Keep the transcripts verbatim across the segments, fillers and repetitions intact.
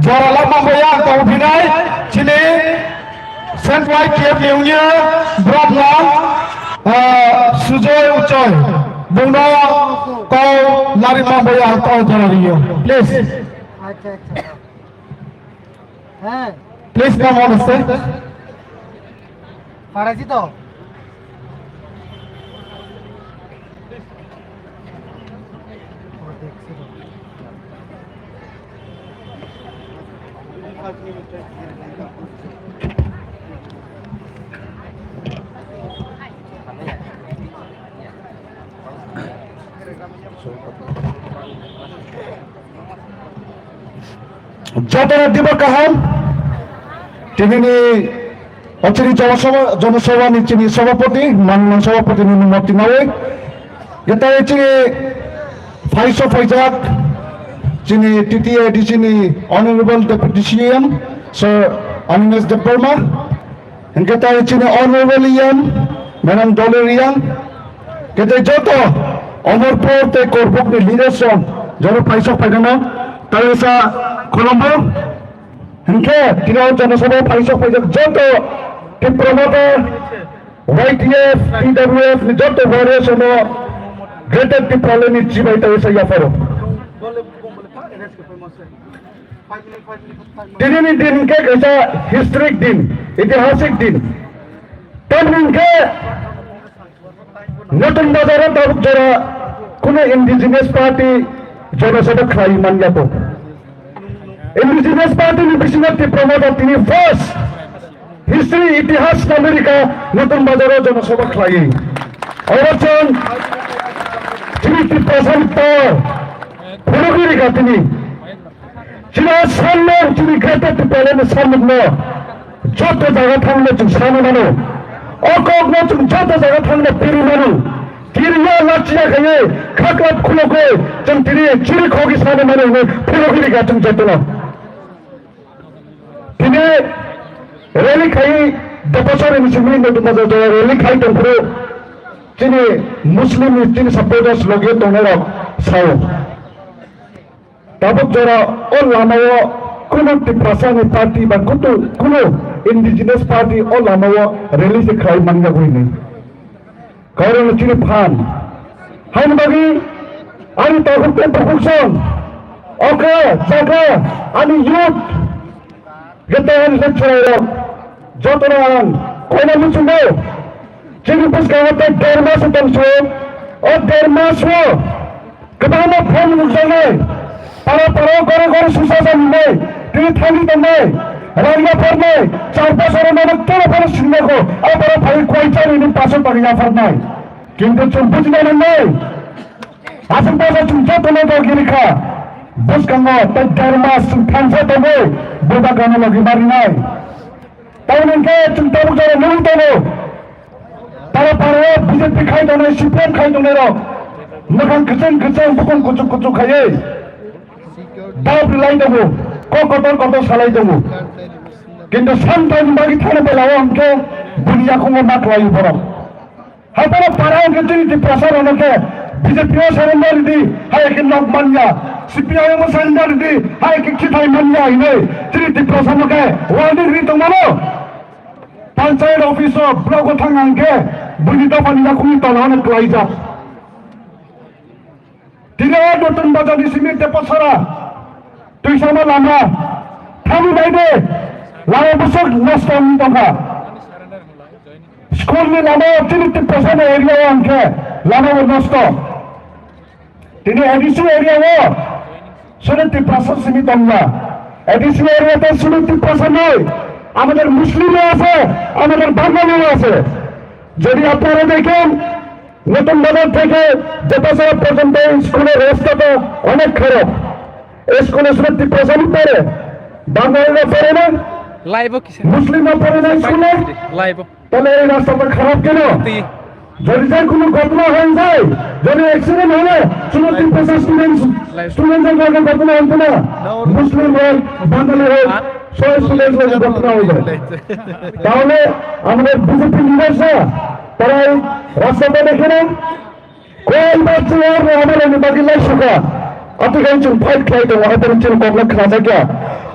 Jora lama boya ang tong phinai chini Central K F ni ungya brok no, ah, Sujoy Uchoi bungno kau lari ma boya ang tong jora riyo. Please. Acha, acha. Heh. Please come on stage. Paraji to. Jotono diba kaham. Tinini o chini Jonasabha, Jonasabha ni chini Sabhapati, Manman Sabhapati ni murti nawi. Yatai chini phaiso phaijak, chini T T A D C ni Honorable Deputy C M, Sir Animesh Debbarma. Hingke tai chini Honorable E M, Madam Dolly Reang. Kete joto Amarpur tei Korbuk ni leaders rok jora paisok paidano, tai sa khulumbo. Hingke tini o Jonasabha paisok paijak joto Tipra Motha, Y T F, T W F ni joto warriors no Greater Tipraland ni chibai tai sa yapharo. Tinini din hingke kaisa historic din, itihasik din. Tamni hingke Notun Bazar o tabuk jora kunu indigenous party Jonasabha khlai manya to. Indigenous party ni bisingo Tipra Motha tini first history itihas America Notun Bazar o Jonasabha khlai. Oro chwng chini Tiprasa ni power phunugwi rikha tini. Chini sanmung, chini Greater Tipraland ni sanmung no joto jaga thangno chwng sano mano. O kok no chwng joto jaga thangno piri mano. Kiriya lachiya khaye khaklap khulogwi chwng tini chiri khogwi sano mano hwnwi phunugwi rikha chwng jotono. Tini rally khai Depasar ni simi no duma joto rally khai tongphuru chini Muslim ni chini supporters logi tongnai rok sao. Tabuk jora o lama o kunu Tiprasa ni party ba kutu kunu indigenous party o lama o rally se khlai manya gwi ni. Karon chini phan. Hain bagi ani tabuk te tabuk song. Oke, jaga ani youth. Gete ani se chwrai rok. Jotono ang koina muchungo. Chini bwskango tei der mas tong suo. O der mas o kwbangma phone nukjaknai. Para para gore gore susa janinai. Tini thangwi tongnai. Rang yapharnai. Char pasaro nono tero phano sinmako. O para phai kwai chari ni paso tang yapharnai. Kintu chwng bujina nangnai. Aswk basa chwng jotono dogiri kha. Bwskango tei der mas chwng thansa tongwi bubagrano logi marinai. Tamoni hwnkhe chwng tabuk jora nugwi tongo. Para para B J P khai tongnai, C P M khai tongnai rok. Mwkhang kwchwng kwchwng, bukung kuchuk kuchuk khaiwi. Dap rilai tongo, kok kotor kotor salai tongo. Kintu samtaini bagwi thani belao hwnkhe bini yakungo ma khlai borok. Haphano para hwnkhe chini Tiprasa rokno khe B J P o surrender ridi, hai khe nok manya. C P I M o surrender ridi, hai khe khithai manya hinwi chini Tiprasa no khe warning ri tongmano. Panchayat office o block o thang ang khe buini dophani yakhungni tola hwnwi klaijak. Tini o Notun Bazar ni simi Tepasara, Twisama lama, thani naide, lama bwswk nosto wngwi tongkha. School ni lama o chini Tiprasa ni area o hwnkhe lama bo nosto. Tini A D C area o শুধু তিপ্রাসা সীমিত না, এডিসি এরিয়াতে শুধু তিপ্রাসা নয়, আমাদের মুসলিমও আছে, আমাদের বাঙালিও আছে। যদি আপনারা দেখেন, নতুন বাজার থেকে জেতাছড়া পর্যন্ত এই স্কুলের রাস্তাটা অনেক খারাপ। এই স্কুলে শুধু তিপ্রাসানি পড়ে, বাঙালিরা পড়ে না, লাইভও কিসের? মুসলিমরা পড়ে না স্কুলে। লাইভও। তাহলে এই রাস্তাটা খারাপ কেন? যদি যে কোনো ঘটনা হয়ে যায়, যদি অ্যাক্সিডেন্ট হলে শুধু তিপ্রাসা স্টুডেন্ট, স্টুডেন্টদের লগে ঘটনা হতো না, মুসলিম হোক, বাঙালি হোক, সব স্টুডেন্ট লগে ঘটনা হয়ে যায়। তাহলে আমাদের বিজেপি লিডার্সরা তারা এই রাস্তাটা দেখে না, কয়েকবার চেয়ার আমাদের বাকি লাইসুকা অতিকাংশ ফাইট খাই তো আমাদের চিন কবলা খাওয়া যায়।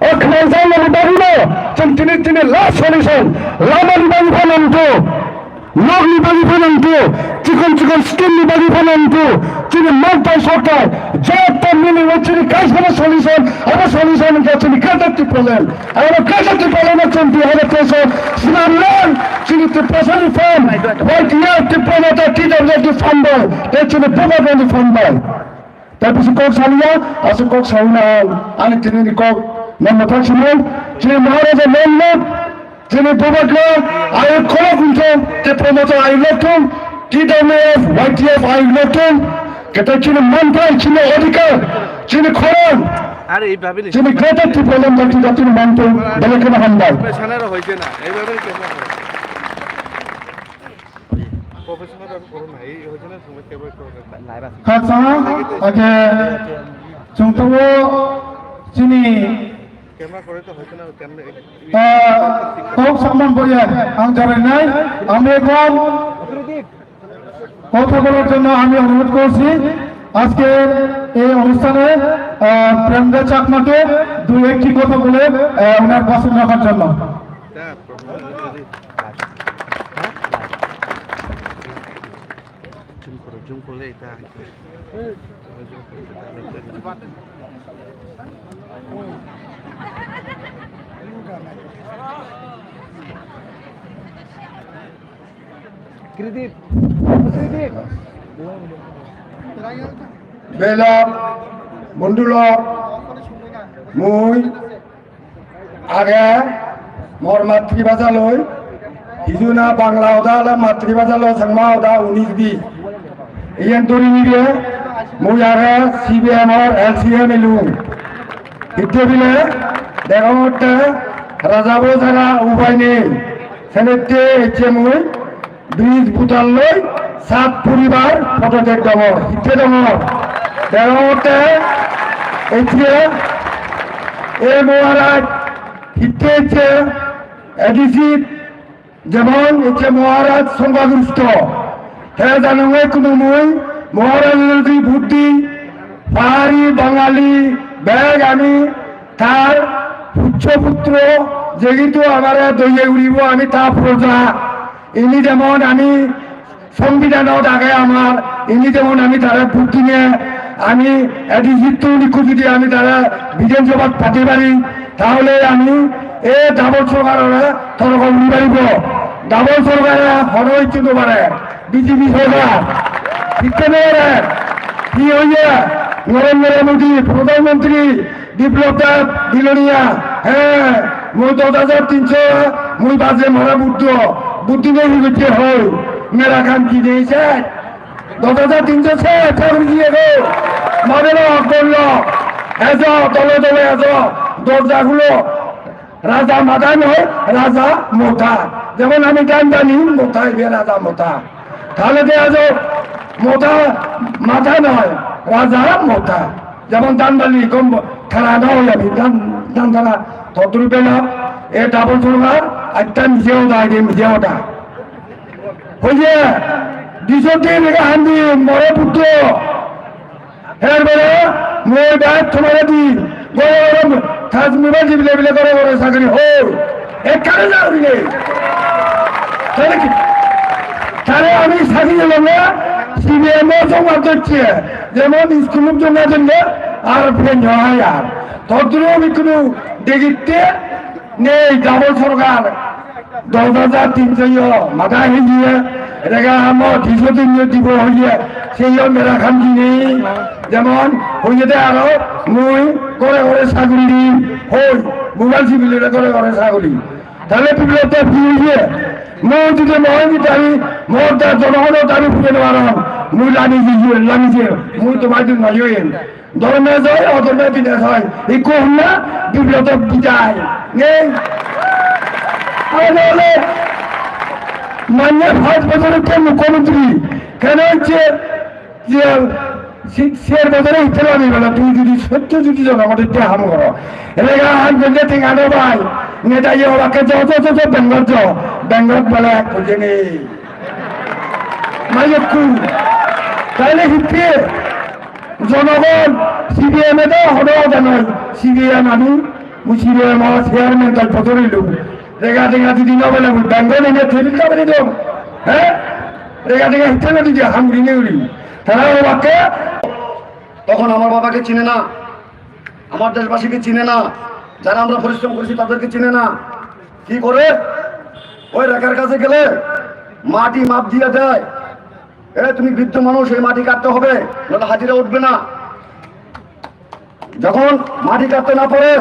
O khnajaknani bagwino chwng tini, tini last solution, lamani bagwi phano wngthu, nokni bagwi phano wngthu, chikon chikon scheme ni bagwi phano wngthu, chini manthai sokthai, joto mili o chini kaisano solution, abo solution wngkha chini Greater Tipraland. Abo Greater Tipraland no chwng dui hajar teis o swnam lang, chini Tiprasa ni fund, Y T F, Tipra Motha, T W F ni fund bai, tei chini Bubagra ni fund bai. Tei bisi kok saliya, aswk kok salina ang, ani tini ni kok no mwthang simi, chini Maharaja Longmut, chini Bubagra, ayuk khorok wngthung, tei promoter ayuk lokthung, T W F, Y T F ayuk lokthung, kete chini manthai, chini odhikar, chini khorang, Are ei babi ni chini Greater Tipraland jati jati ni manthung, belai kheno hambai. Sana ro hoise na, ei babi ni kesa. Professional bai phone hai, hoichana sumai kebo ko. Khatsa, ake, chwngtao chini, Camera kore to hoichana camera. Ah, kok samman boya, ang jarai nai, ami ekon kotha bolar jonno ami onurodh korchi, ajker ei onusthane, ah, Premda Chakmake dui ekti kotha bole, ah, onar pashe rakhaর জন্য। Zoom করো, zoom করলে এটা আসবে। Kredit. Kredit. Belok, Bondulok, mui, age, mor matribhasha loi, hijuna Bangla hoda le matribhasha loi sangma hoda unis bi. Iyan turi nibe, mui age C B M or L C M ilung. Hitte bile, degongotte, raja bo sara ubai nei. Senette ecche mui, Bridge butar loi sat poribar photo dek dongo, hitte dongo. Degongotte, ecche, e Maharaj, hitte ecche, A D C, jemon ecche Maharaj songkhagrostho. He janongoi kunumui Maharaj ni buddhi, pahari, Bangali, bek ami tar puchcho putro, jehetu amare doye uribo ami ta proja. Ini jemon ami সংবিধান o dage amar, ini jemon ami tare vote দিলে আমি ADC two লিখু যদি আমি তারা বিধানসভাত পাঠাতে পারি, তাহলে আমি এ ডাবল সরকার ওরা তরক উড়ি পারিব। ডাবল সরকার হনো ইচ্ছুক পারে বিজেপি সরকার, ঠিক করে কি হইয়া নরেন্দ্র মোদী প্রধানমন্ত্রী বিপ্লব দেব বিলোনিয়া, হ্যাঁ, মুই দশ হাজার তিনশো, মুই বাজে মরা বুদ্ধ, বুদ্ধি নেই হইতে হয়, মেরা কাম কি নেই স্যার? দশ হাজার তিনশো স্যার, ঠাকুর দিয়ে গো, মদের অকরল, এজ, দলে দলে এজ, দরজাগুলো, রাজা মাথা নয়, রাজা মোটা। যেমন আমি গান জানি, মোটা হইবে রাজা মোটা। তাহলে দেখা যাও, মোটা মাথা নয়, রাজা মোটা। যেমন দান্দালি কম থানা না হইয়া, দান, দান থানা, তদ্রুপে না, এ ডাবল সরকার, একটা নিজেও দায় দিয়ে, নিজেও দায়। হইছে, দুইশো দিন একে হান্দি, মরে পুত্র, এরপরে মই ব্যাগ তোমারে দি, বড় বড় থাজ মোবাইল দিবলে বিলে করে করে চাকরি হো। এ কারে চাকরি নেই। তাহলে কি? তাহলে আমি চাকরি হলাম না, সিবিএম ও জমা দিচ্ছে। যেমন স্কুল জমা দিলে আর ফেন হয় আর। তদ্রুপ কোনো দেখিতে নেই ডাবল সরকার। দশ হাজার তিনশো ইয়ো, মাথা হিজিয়ে, রেগা আমো, দুইশো দিন ইয়ো দিব হইয়ে, সেই ইয়ো মেরা খাম দিনি। যেমন, হইয়ে দে আরো, মুই, করে করে ছাগল দি, হই, মোবাইল সিবিলে করে করে ছাগলি। তাহলে বিপ্লব তো ফি হইয়ে, মুই যদি মহানি দাবি, মোর দা জনগণ দাবি ফুয়ে নেওয়ার, মুই লামি দিয়ে, লামি দিয়ে, মুই তোমার দিন নয়। ধর্মে জয়, অধর্মে বিনাশ হয়। এই কম না, বিপ্লব বিজয়। নেই। আরে বলে, মাননীয় পাঁচ বছরের তো মুখ্যমন্ত্রী, কেন হচ্ছে যে সে-, শের বছরে ইচ্ছে লাগে বলে, তুই যদি সত্য যদি জনগণের যে হাম করো। এলাকা হাম করলে ঠিক আনো ভাই, নেতা ইয়ে হওয়াকে যাও, যাও, যাও, যাও, বেঙ্গল যাও, বেঙ্গল বলে এক বুঝে নেই। মাইকু, তাহলে হিতে জনগণ সিবিএম এ তো হলো জানো, সিবিএম আমি Kuchire mo chairman dal potori lu. Rega dega didi no bela bu Bengali ne thil ka bani do. He? Rega dega hitte na didi hamri ne uri. Tara o bakke. তখন আমার বাবাকে চিনে না, আমার দেশবাসীকে চিনে না, যারা আমরা পরিশ্রম করেছি তাদেরকে চিনে না। কি করে? ওই রেখার কাছে গেলে মাটি মাপ দিয়ে দেয়। এ, তুমি বৃদ্ধ মানুষ, এই মাটি কাটতে হবে, নাহলে হাজিরা উঠবে না। যখন মাটি কাটতে না পারে,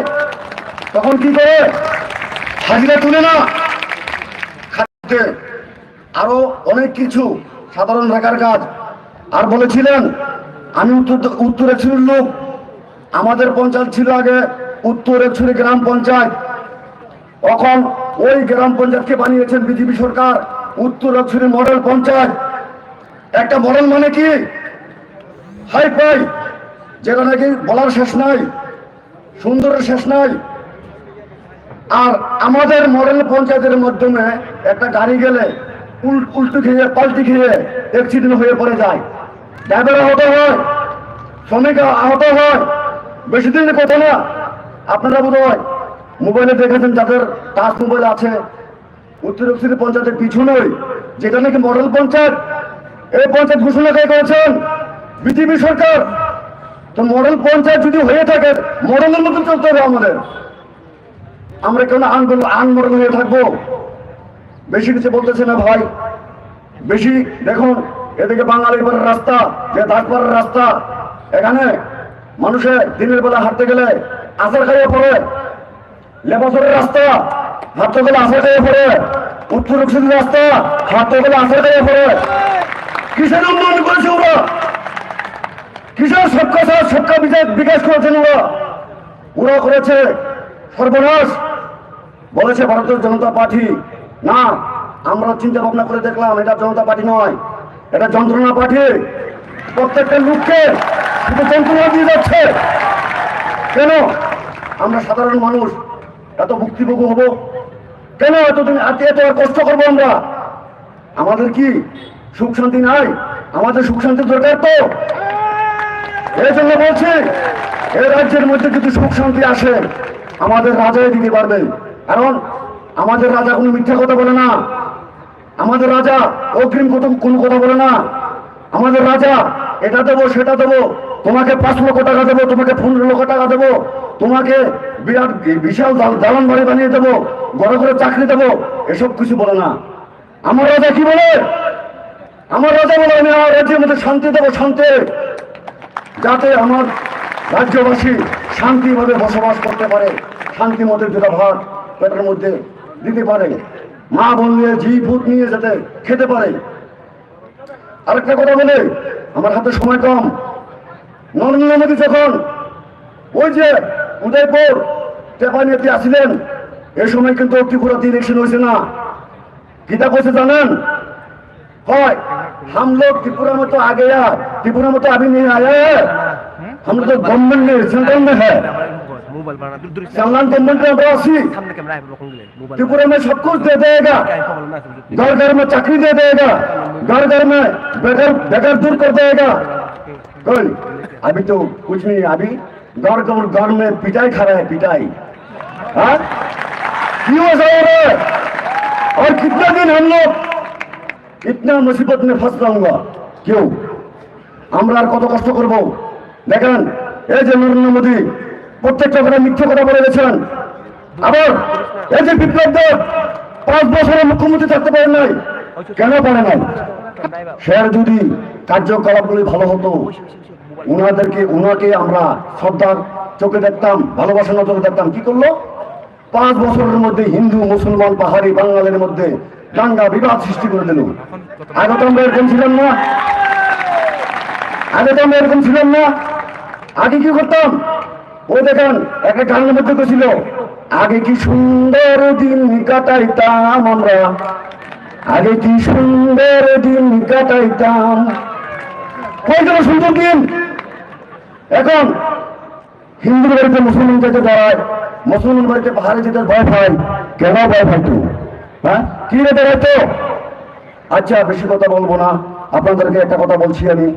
তখন কি করে? হাজিরা তুলে না। খাদ্যে আরো অনেক কিছু সাধারণ রেখার কাজ। আর বলেছিলেন, আমি উত্তর, উত্তর একছড়ির লোক। আমাদের পঞ্চায়েত ছিল আগে উত্তর একছড়ি গ্রাম পঞ্চায়েত। এখন ওই গ্রাম পঞ্চায়েতকে বানিয়েছেন বিজেপি সরকার, উত্তর একছড়ি মডেল পঞ্চায়েত। একটা মডেল মানে কি? হাই ফাই, যেটা নাকি বলার শেষ নাই, সুন্দরের শেষ নাই। আর আমাদের মডেল পঞ্চায়েতের মাধ্যমে একটা গাড়ি গেলে উল-, উল্টো খেয়ে, পাল্টি খেয়ে অ্যাক্সিডেন্ট হয়ে পড়ে যায়, ড্রাইভার আহত হয়, শ্রমিক আহত হয়। বেশি দিনের কথা না, আপনারা বোধ হয় মোবাইলে দেখেছেন, যাদের টাচ মোবাইল আছে, উত্তর দক্ষিণ পঞ্চায়েতের পিছনেই, যেটা নাকি মডেল পঞ্চায়েত, এই পঞ্চায়েত ঘোষণা কে করেছেন? বিজেপি সরকার। তো মডেল পঞ্চায়েত যদি হয়ে থাকে, মডেলের মতো চলতে হবে আমাদের। আমরা কেন আনমডেল, আনমডেল হয়ে থাকবো? বেশি কিছু বলতেছে না ভাই, বেশি। দেখুন, এদিকে বাঙালিপাড়ার রাস্তা, যে দাসপাড়ার রাস্তা, এখানে মানুষে দিনের বেলা হাঁটতে গেলে আছাড় খাইয়ে পড়ে। লেবাসরের রাস্তা, হাঁটতে গেলে আছাড় খাইয়ে পড়ে। উত্তর দক্ষিণ রাস্তা, হাঁটতে গেলে আছাড় খাইয়ে পড়ে। কিসের উন্নয়ন করেছে ওরা? কিসের সবকা সাথ সবকা বিজয় বিকাশ করেছেন ওরা? ওরা করেছে সর্বনাশ। বলেছে ভারতীয় জনতা পার্টি। না, আমরা চিন্তা ভাবনা করে দেখলাম, এটা জনতা পার্টি নয়, এটা যন্ত্রণা পার্টি। প্রত্যেকটা লোককে শুধু যন্ত্রণা দিয়ে যাচ্ছে। কেন আমরা সাধারণ মানুষ এত ভুক্তিভোগী হব? কেন এতদিন এত, এত আর কষ্ট করবো আমরা? আমাদের কি সুখ শান্তি নাই? আমাদের সুখ শান্তি দরকার তো। এই জন্য বলছি, এই রাজ্যের মধ্যে যদি সুখ শান্তি আসে, আমাদের রাজাই দিতে পারবে। কারণ আমাদের রাজা কোনো মিথ্যা কথা বলে না, আমাদের রাজা অগ্রিম কত, কোনো কথা বলে না। আমাদের রাজা এটা দেবো, সেটা দেবো, তোমাকে পাঁচ লক্ষ টাকা দেবো, তোমাকে পনেরো লক্ষ টাকা দেবো, তোমাকে বিরাট বি-, বিশাল দাল-, দালান বাড়ি বানিয়ে দেবো, ঘরে ঘরে চাকরি দেবো, এসব কিছু বলে না। আমার রাজা কি বলে? আমার রাজা বলে, "আমি আমার রাজ্যের মধ্যে শান্তি দেবো, শান্তি, যাতে আমার রাজ্যবাসী শান্তিভাবে বসবাস করতে পারে, শান্তি মতো দুটা ভাত পেটের মধ্যে দিতে পারে, মা বোন নিয়ে, জি পুত নিয়ে যাতে খেতে পারে।" আরেকটা কথা বলে, আমার হাতে সময় কম, নরেন্দ্র মোদী যখন ওই যে উদয়পুর টেপানিয়াতে আসছিলেন, এ সময় কিন্তু ত্রিপুরাতে ইলেকশন হয়েছে না। কিতা কইছে জানেন? কয়, "हम लोग त्रिपुरा में तो आ गया, त्रिपुरा में तो अभी नहीं आया है, हम लोग तो गवर्नमेंट में, सेंट्रल में है।" চালান গভর্নমেন্ট আমরা আছি। ত্রিপুরা মে সব কিছু দে দেগা। ঘর ঘর মে চাকরি দে দেগা। ঘর ঘর মে বেকার, বেকার দূর কর দেগা। কই? अभी तो कुछ नहीं, अभी घर, घर, घर में पिटाई खा रहा है, पिटाई। हाँ? क्यों ऐसा हो रहा है? और कितना दिन हम लोग इतना मुसीबत में फंस रहूंगा? क्यों? আমরা আর কত কষ্ট করব? দেখেন, এই যে নরেন্দ্র মোদী প্রত্যেকটা কথা মিথ্যে কথা বলে গেছেন। আবার এই যে বিপ্লব দেব পাঁচ বছরের মুখ্যমন্ত্রী থাকতে পারেন নাই, কেন পারে নাই? স্যার যদি কার্যকলাপগুলি ভালো হতো, ওনাদেরকে, ওনাকে আমরা শ্রদ্ধার চোখে দেখতাম, ভালোবাসার নজরে দেখতাম। কি করলো? পাঁচ বছরের মধ্যে হিন্দু, মুসলমান, পাহাড়ি, বাঙালির মধ্যে দাঙ্গা বিবাদ সৃষ্টি করে দিল। আগে তো আমরা এরকম ছিলাম না, আগে তো আমরা এরকম ছিলাম না। আগে কি করতাম? ওই দেখেন, একটা গানের মধ্যে তো ছিল, "আগে কি সুন্দর দিন কাটাইতাম আমরা, আগে কি সুন্দর দিন কাটাইতাম।" কই গেল সুন্দর দিন? এখন হিন্দুর বাড়িতে মুসলমান যেতে ডরায়, মুসলমান বাড়িতে পাহাড়ে যেতে ভয় পায়। কেন ভয় পাইতো? হ্যাঁ, কি রে ডরাইতো? আচ্ছা, বেশি কথা বলবো না, আপনাদেরকে একটা কথা বলছি আমি।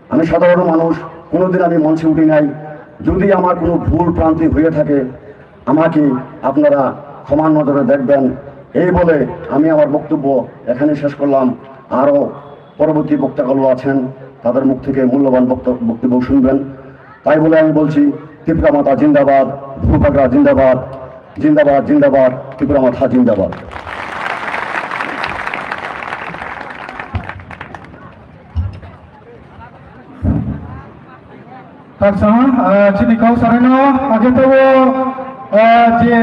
আমি সাধারণ মানুষ, কোনোদিন আমি মঞ্চে উঠি নাই। যদি আমার কোনো ভুল ভ্রান্তি হয়ে থাকে, আমাকে আপনারা ক্ষমার নজরে দেখবেন। এই বলে আমি আমার বক্তব্য এখানে শেষ করলাম। আরও পরবর্তী বক্তাগুলো আছেন, তাদের মুখ থেকে মূল্যবান বক্ত-, বক্তব্য শুনবেন। তাই বলে আমি বলছি, ত্রিপুরা মাতা জিন্দাবাদ, বুবাগ্রা জিন্দাবাদ, জিন্দাবাদ, জিন্দাবাদ, ত্রিপুরা মাতা জিন্দাবাদ। Taksama, ah, chini kok sarino, age tabo, ah, je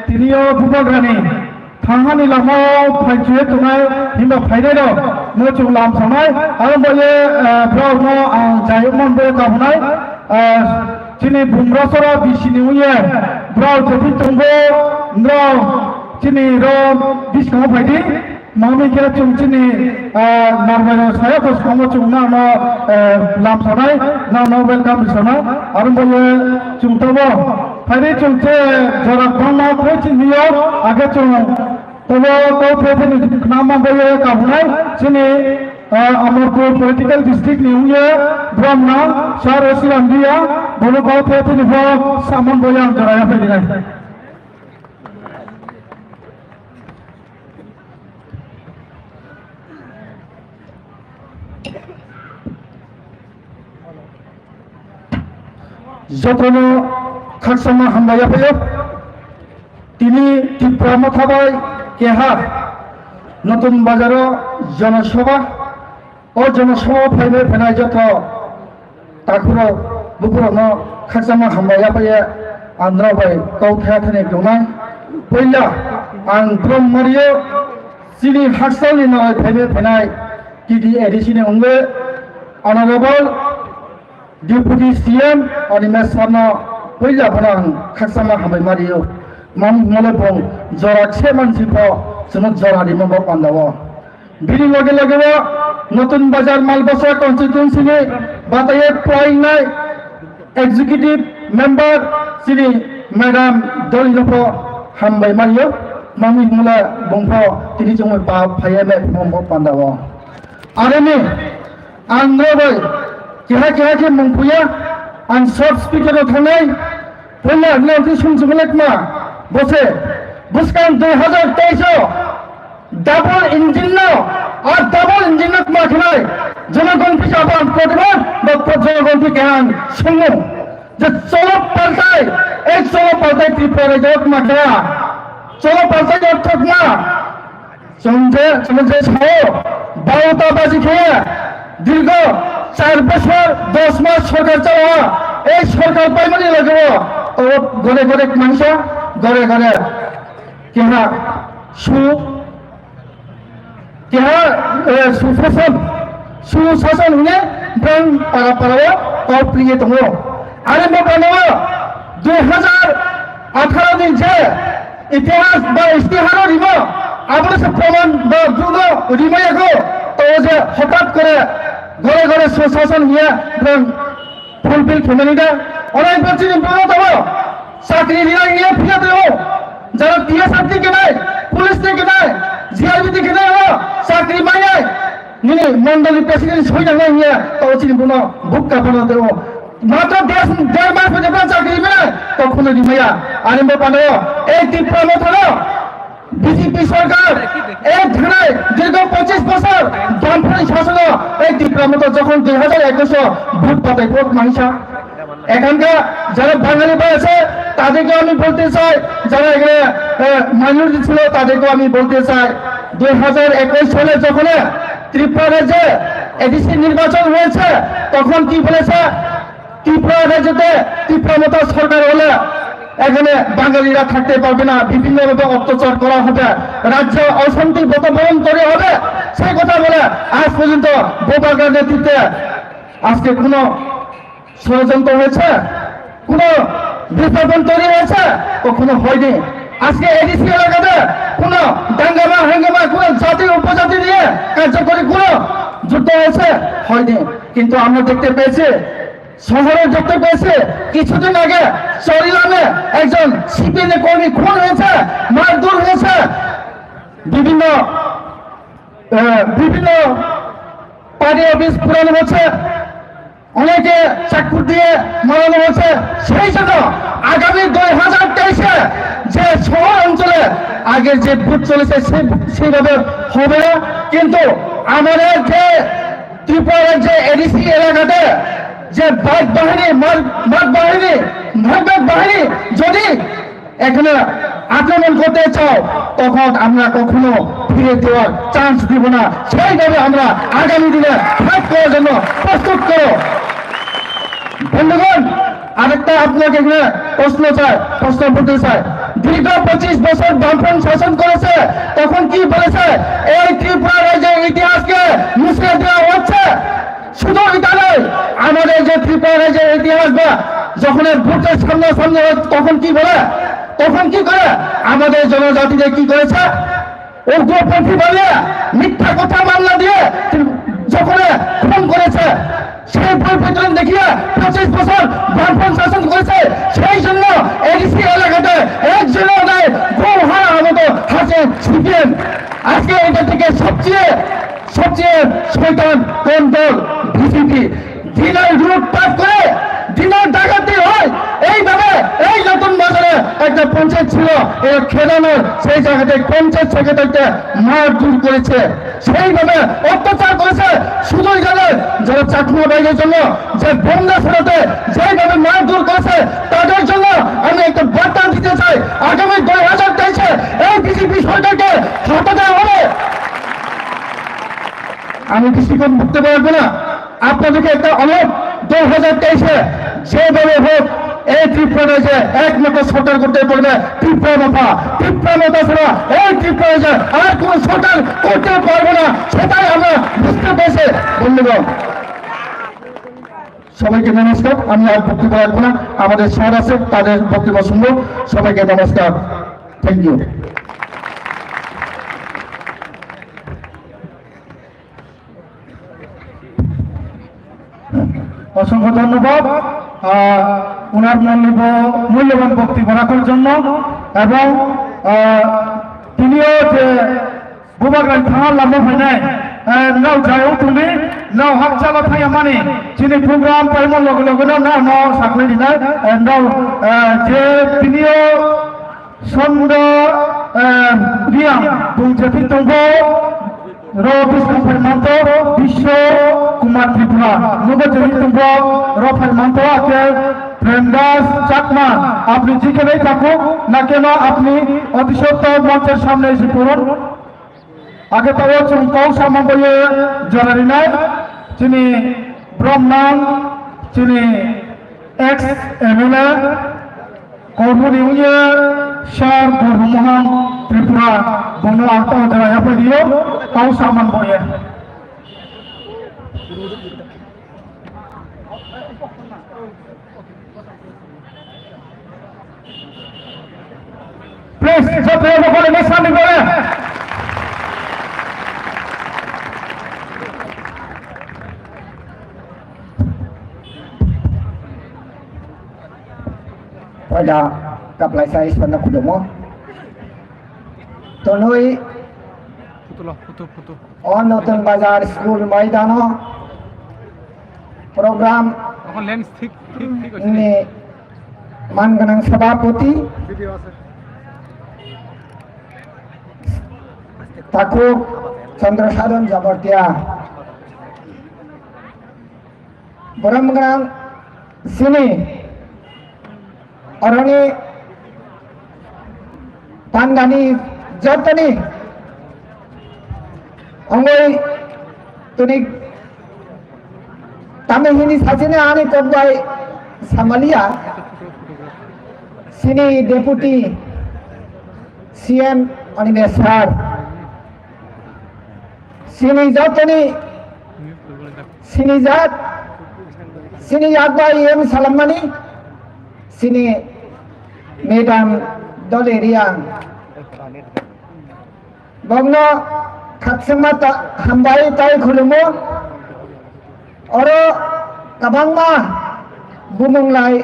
tiniyo bubagrani, thangani lama phaichwe tunai, himba phainai no, no chung lam samai, aro boye, ah, brao no, ah, jayuk man boye kahunai, ah, chini bumrasora bisini uye, brao jethi tungbo, brao chini ro biskang phaidi, Mami khe chwng chini, ah, normaino saya bwskango chwng nangno, eh, lam sanai, nangno welcome sanai. Aro bo ye chwng tobo. Phaidi chwng che jora bangma khe chini yo, age chwng tobo kau phe phe ni khna ma bo ye kabunai chini, eh, Amarpur political district ni wngye Brahmana, Sir Osiram Dia, bono kau phe phe ni bo samon bo yang jora ya phaidi nai. Jotono khakchangma hambai yaphaio. Tini Tipra Motha bai keha Notun Bazaro Jonosabha. O jonosabha phaibai phainai joto takhurok bukhurokno khakchangma hambai yaphaio. Andro bai kok thaya thani tongnai. Puila ang Brom Mario chini haksalni nai phaibai phainai T T A D C ni wngwi Honorable Deputy C M Animesh Sarno puila phano ang khakchangma hambai mario. Mani hwnle bong jora khe mansi pho chwngno jora rimo bo pandao. Bini loge loge o Notun Bazar Malbasa constituency ni batayek phainai executive member chini Madam Dolino pho hambai mario. Mani hwnle bong pho tini chwngno pa phaiya me bo pandao. Aroni Ang no bai keha keha khe mung puya, ang short speaker o thangnai. Puila hwnwi ang khe sung chukle kma, bose bwskang dui hazar teis o double engine no, a double engine no kma khnai, Jonogon Pisa Aban Prodibad ba Jonogon Pisa ang sungmung je cholo paltai, ei cholo paltai Tripura rajyo kma kha, cholo paltai ortho kma. Chwng je, chwng je sao, barota baji khe, dirgo char bosor dos mas sorkar chalo, ei sorkar paimani lageo, o gore gore mangsa, gore gore keha su, keha, eh, susason, susason hwnwi bang para para o kok priye tongo. Ani bo bano dui hazar atharo ni je Itihas ba istiharo rimo, abono se proman ba bugo rimo yago, to je hotat kore gore gore susason hiya bwrang fulfill khemani da, onai bwrchini bugo tabo, chakri rina hiya phiya tabo, jara T S F ni kenai, police ni kenai, G R B ni kenai o, chakri mainai, nini mondoli president soi nangnai hiya, to chini buno bukka phano tabo. Matro desh, der mas pore jebla chakri mile, tokhno rimaya. Ani bo pano, ei Tipra Mothano, B J P sorkar, ei thanai, dirgho pochish bosor, Bamphani shasono, ei Tipra Motha jokhon dui hazar ekush o vote patai vote mangsa. এখানকার যারা বাঙালি ভাই আছে, তাদেরকে আমি বলতে চাই, যারা এখানে, আহ, মাইনরিটি ছিল, তাদেরকেও আমি বলতে চাই, দুই হাজার একুশ সালে যখন ত্রিপুরা রাজ্যে এডিসি নির্বাচন হয়েছে, তখন কি বলেছে? ত্রিপুরা রাজ্যতে ত্রিপুরা মতো সরকার হলে এখানে বাঙালিরা থাকতে পারবে না, বিভিন্নভাবে অত্যাচার করা হবে, রাজ্যে অশান্তি বাতাবরণ তৈরি হবে, সেই কথা বলে আজ পর্যন্ত বোবাগ্রার নেতৃত্বে আজকে কোনো ষড়যন্ত্র হয়েছে, কোনো বিভাজন তৈরি হয়েছে, কখনো হয়নি। আজকে এডিসি এলাকাতে কোনো দাঙ্গামা হাঙ্গামা, কোনো জাতি উপজাতি নিয়ে কার্যকরী কোনো যুদ্ধ হয়েছে, হয়নি। কিন্তু আমরা দেখতে পেয়েছি, শহরে দেখতে পেয়েছি, কিছুদিন আগে চরিলামে একজন সিপিএম কর্মী খুন হয়েছে, মারধর হয়েছে, বিভিন্ন, আহ, বিভিন্ন পার্টি অফিস পুরানো হচ্ছে, অনেকে চাকু দিয়ে মারানো হচ্ছে। সেই জন্য আগামী দুই হাজার তেইশে যে শহর অঞ্চলে আগের যে ভোট চলেছে সে, সেইভাবে হবে না। কিন্তু আমাদের যে ত্রিপুরা রাজ্যে এডিসি এলাকাতে যে বাঘ বাহিনী, মার-, মার বাহিনী, মারবাগ বাহিনী যদি এখানে আক্রমণ করতে চাও, তখন আমরা কখনো ফিরে দেওয়ার চান্স দিব না। সেইভাবে আমরা আগামী দিনে ফাইট করার জন্য প্রস্তুত করো। বন্ধুগণ, আরেকটা আপনাকে এখানে প্রশ্ন চাই, প্রশ্ন করতে চাই, দীর্ঘ পঁচিশ বছর বামফ্রন্ট শাসন করেছে, তখন কি বলেছে? এই ত্রিপুরা রাজ্যের ইতিহাসকে মুছে দেওয়া হচ্ছে। শুধু এটা নয়, আমাদের যে ত্রিপুরা রাজ্যের ইতিহাস বা যখন এই ভোটের সামনাসামনি হয়, তখন কি বলে, তখন কি করে আমাদের জনজাতিদের কি করেছে? উগ্রপন্থী বলে মিথ্যা কথা মামলা দিয়ে যখন খুন করেছে, সেই বই বিতরণ দেখিয়ে পঁচিশ বছর বামফ্রন্ট শাসন করেছে, সেই জন্য এডিসি এলাকাতে একজনও নাই, গো হারার মতো হাসে সিপিএম। আজকে এটা থেকে সবচেয়ে, সবচেয়ে শয়তান কোন দল? বিজেপি। দিনের লুটপাট করে, দিনের ডাকাতি হয়। এইভাবে এই নতুন বাজারে একটা পঞ্চায়েত ছিল, এই খেদানোর, সেই জায়গাতে পঞ্চায়েত সেক্রেটারিকে মারধর করেছে, সেইভাবে অত্যাচার করেছে। শুধু এখানে যারা চাকমা ভাইদের জন্য যে বন্যা ফেরাতে যেইভাবে মারধর করেছে, তাদের জন্য আমি একটা বার্তা দিতে চাই, আগামী দুই হাজার তেইশে এই বিজেপি সরকারকে হটাতে হবে। আমি বেশিক্ষণ বক্তব্য রাখবো না। আপনাদেরকে একটা অনুরোধ, দুই হাজার তেইশে যেভাবে হোক এই ত্রিপুরা রাজ্যে একমাত্র সরকার করতে পারবে ত্রিপুরা মথা। ত্রিপুরা মথা ছাড়া এই ত্রিপুরা রাজ্যে আর কোনো সরকার করতে পারবে না, সেটাই আমরা বুঝতে পেরেছি। বন্ধুগণ, সবাইকে নমস্কার। আমি আর বক্তব্য রাখবো না, আমাদের স্যার আছে, তাদের বক্তব্য শুনবো। সবাইকে নমস্কার, থ্যাংক ইউ। অসংখ্য ধন্যবাদ, আহ, ওনার মূল্যব-, মূল্যবান বক্তব্য রাখার জন্য। এবং, আহ, তিনিও যে বুবাগ্রানি থানা লামো ফাইনাই, আহ, nrao jai wng tongdi, nrao hakchalo thaya mani, chini program paimo loge loge no nrao no sakhlai rinai, eh, nrao, eh, je tinio Sondro, eh, Riang, bung jethi tongbo, ro buskang phai manto, Biswa Kumar Tripura, nubo jethi tongbo, ro phai manto, ake Premdas Chakma, apni jikhe nai thakuk, na keno apni অতি সত্বর মঞ্চের সামনে এসে পড়ুন। Ake tao chwng kok samung boye jora rinai, chini bromnang, chini ex M L A, Kormoni wngye Sir Gurmohan Tripura, bono ang tao jora yapaidio, kok samung boye. Please, joto rokole ni sani gore. Pada kaplai sai swana kudomo. Tonoi. Putulo, putu, putu. O Notun Bazar School Maidano program এখন লেন্স ঠিক, ঠিক, ঠিক আছে। Ni manganang sabhapati Takhuk Chandra Sadhan Jabartia. Borom gwnang sini oroni pandani jotoni ongoi tuni tamo hini sachini ani kokbai samalia sini deputy C M Animesh sir. Sini jotoni, sini jat, sini yakbai em salammani, sini madam Dole Riang. Bongno khaksingma ta-, hambai tai khulumo. Oro kwbangma bumung lai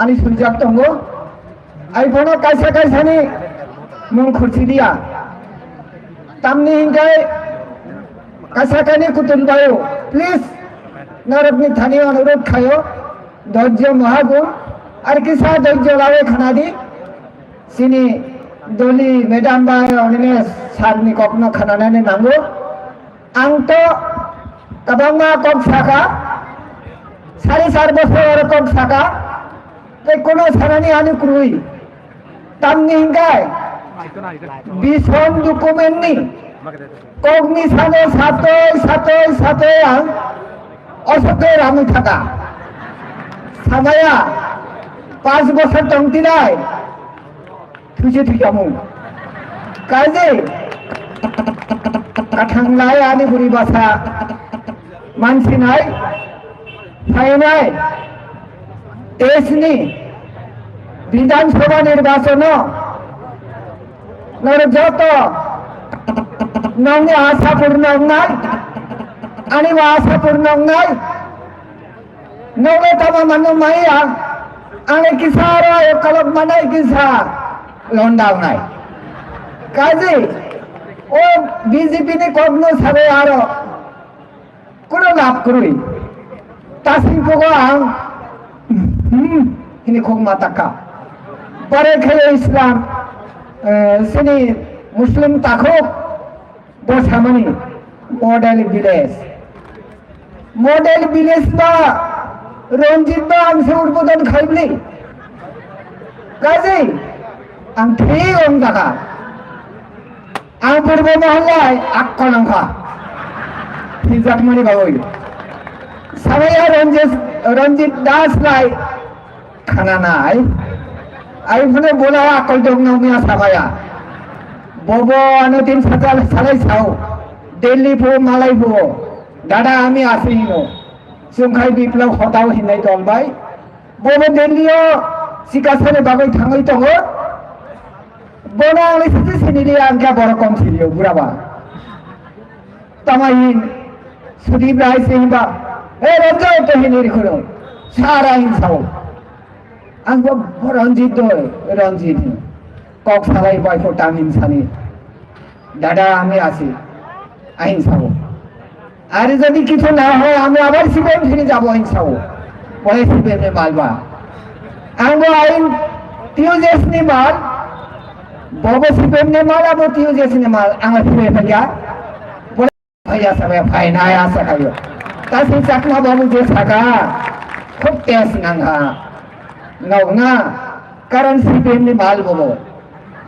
ani swijak tongo. Ai bono kaisa kaisani mung khurchi dia. Tamni hinkai kaisa kaini kutun bayo. Please, narokni thani onurodh khayo. Dhorjo mahagun. Ar kisa dojjo lawi khanadi, sini doli madam bai onine sir ni kokno khananani nango. Ang to kabangma kok saka, sari sar bosor kok saka, tei kono sanani ani kwrwi. Tamni hingkai bison document ni kokni sano satoi, satoi, satoi ang osokhe rami thaka. Samaya pas bosor tongtinai. Thuise thuikamung. Kaje, kathanglai ani buri basa. Mansinai, phainai, teis ni Bidhan Sabha nirbachon o noro joto nongni asa purno wngnai, ani bo asa purno wngnai. Nokle tama mano maya, ang kisa aro ayo kalok manai kisa londa wngnai. Kaji, o B J P ni kokno sabai aro kuno lab kwrwi. Tasing kogo ang, hmm, hini kok mataka. Bare khayo Islam, eh, sini Muslim takhuk, bo samani model village. Model village ba Ranjit ba ang se udbodon khaibli. Kaji, ang thik ong jaga. Ang purbo mohon lai akkol ongkha. Hijak mani bagwi. Samaya Ranjit, Ranjit Das lai khana nai. Ai phone bola akkol dong nang mia samaya. Bobo ano tin sakal salai sao. Delhi pho malai pho. Dada ami asino. Sungkhai Biplab Hotao hinai dol bai. Bobo Delhi o sikasani bagwi thangwi tongo. Bono ang le sisi sinili ang khe borok kom siliyo buraba. Tama hin Sudip Rai se hinba, "Hey Ranjit," to hin iri khuno. Sara hin sao. Ang bo, bo Ranjit do, Ranjit hin. Kok salai bai pho tang hin sani. Dada, ami achi. Ahin sao. Are jodi kichu na hoy, ami abar C P M firi jabo ahin sao. Bole C P M ni mal ba. Ang bo ahin T U J S ni mal. Bobo C P M ni mal, abo T U J S ni mal. Ang firi phaiya. Bole phaiya sabai phai na ya sa kayo. Tasi Chakma babu je saka. Khub tes nang ha. Nokna. Karon C P M ni mal bobo.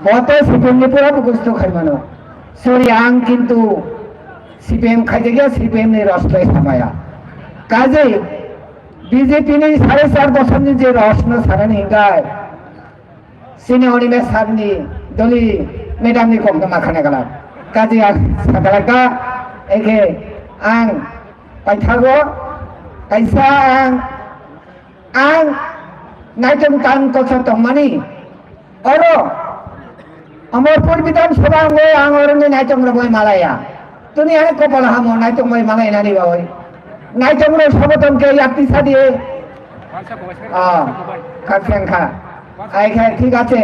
Bo to C P M ni pura mukhostho khai mano. Sorry, ang kintu C P M khai jakya, C P M ni ros bai samaya. Kaje B J P ni sare char bosor ni je ros no sanani hingai. Sini Animesh sir ni doli madam ni kok no makhana gala. Kaje ang sakalaka eke ang paithago kaisa ang Ang naitom tan kochor tongmani. Oro Amarpur Bidhan Sabha wngwi ang oroni naitom rok bai malaya. Tuni ani kopal hamo naitom bai malai nani bai. Naitom rok sobo tongke yakti sadi. Ah, kakseng kha. Ai kha, thik ache.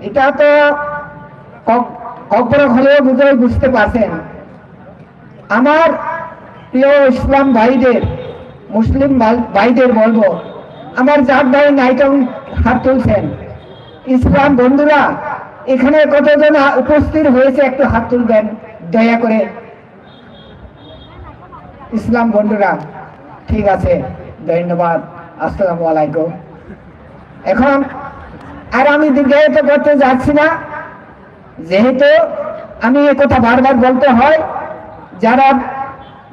Eta to kok, kokborok hole bujoi bujte parsen. আমার প্রিয় ইসলাম ভাইদের, মুসলিম ভাই-, ভাইদের বলবো, আমার জাত ভাই নাইটং হাত তুলছেন। ইসলাম বন্ধুরা, এখানে কতজন আ-, উপস্থিত হয়েছে, একটু হাত তুলবেন দয়া করে। ইসলাম বন্ধুরা, ঠিক আছে, ধন্যবাদ, আসসালামু আলাইকুম। এখন আর আমি দীর্ঘায়িত করতে যাচ্ছি না। যেহেতু আমি এ কথা বারবার বলতে হয়, যারা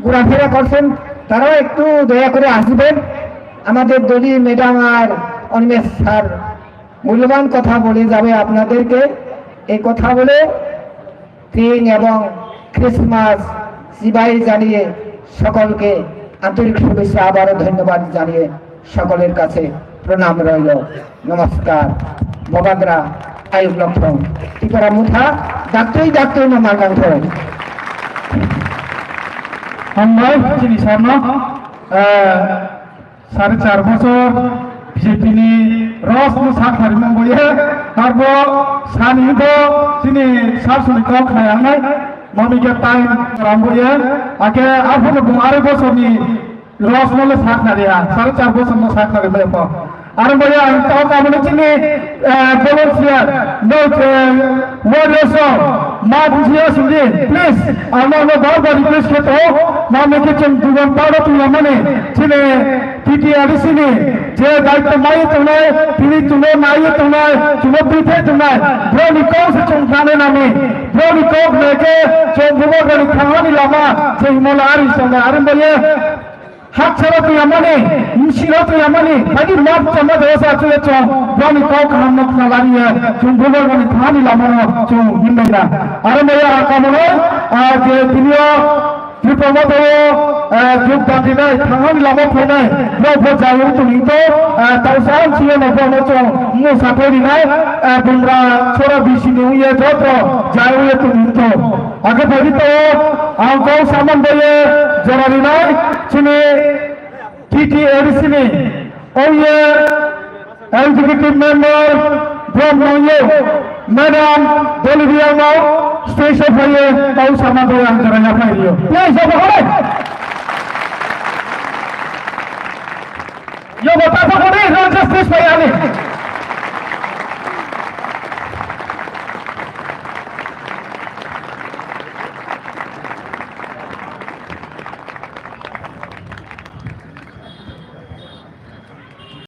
ঘোরাফেরা করছেন তারাও একটু দয়া করে আসবেন। আমাদের দলি ম্যাডাম আর অনিমেষ স্যার মূল্যবান কথা বলে যাবে আপনাদেরকে। এই কথা বলে ট্রেন এবং ক্রিসমাস সিবাই জানিয়ে সকলকে আন্তরিক শুভেচ্ছা, আবারও ধন্যবাদ জানিয়ে সকলের কাছে প্রণাম রইল। নমস্কার। Bobagra ayuk lokthong. Tipara mutha daktui daktui no mangang thong. Hambai chini sarno, eh, sare char bochor B J P ni ros no sak sari mong boye. Arbo sani bo chini sar suni kok khnai angnai. Mami ke time ram boye. Ake arbo no bung are bochor ni Rosno le saknari ha, sare char bosor no saknari le po. Aro boya ang tao kamani chini, eh, volunteer, no, eh, warriors rok, ma bujiya sindi, please, ang no, no, bar bar request khe to, ma mekhe chwng dugan paro twi yamani, chini T T R D C ni, je daitwa mai tongnai, tini chwngno nai tongnai, chwngno twi thai tongnai, bro ni kok se chwng thane nami, bro ni kok mekhe chwng bubagrani thangmani lama, se himala ari sangnai, aro boya, Hakchalo twi yamani, msilo twi yamani, phadi map chama dosa twi chong, boni kok kaham no khna lari ya, chong bubal boni thani lamano chong himbai na. Aro maya akamono, ah, je tinio, Tripura Motha o, ah, juk dati nai, thangani lama phainai, no pho jai ung tuni to, ah, tausa ang siya no pho no chong, musa phaini nai, ah, bungra chora bisi ni uye jotro, jai uye tuni to. Ake phadi to, ang kok saman baye, jora rinai, chini, T T A D C ni, oye, executive member, Brom Nongyo, Madam Dolivia Mao, stage of fire, kau sama doya ang jora ya fire yo. Please, apa kau?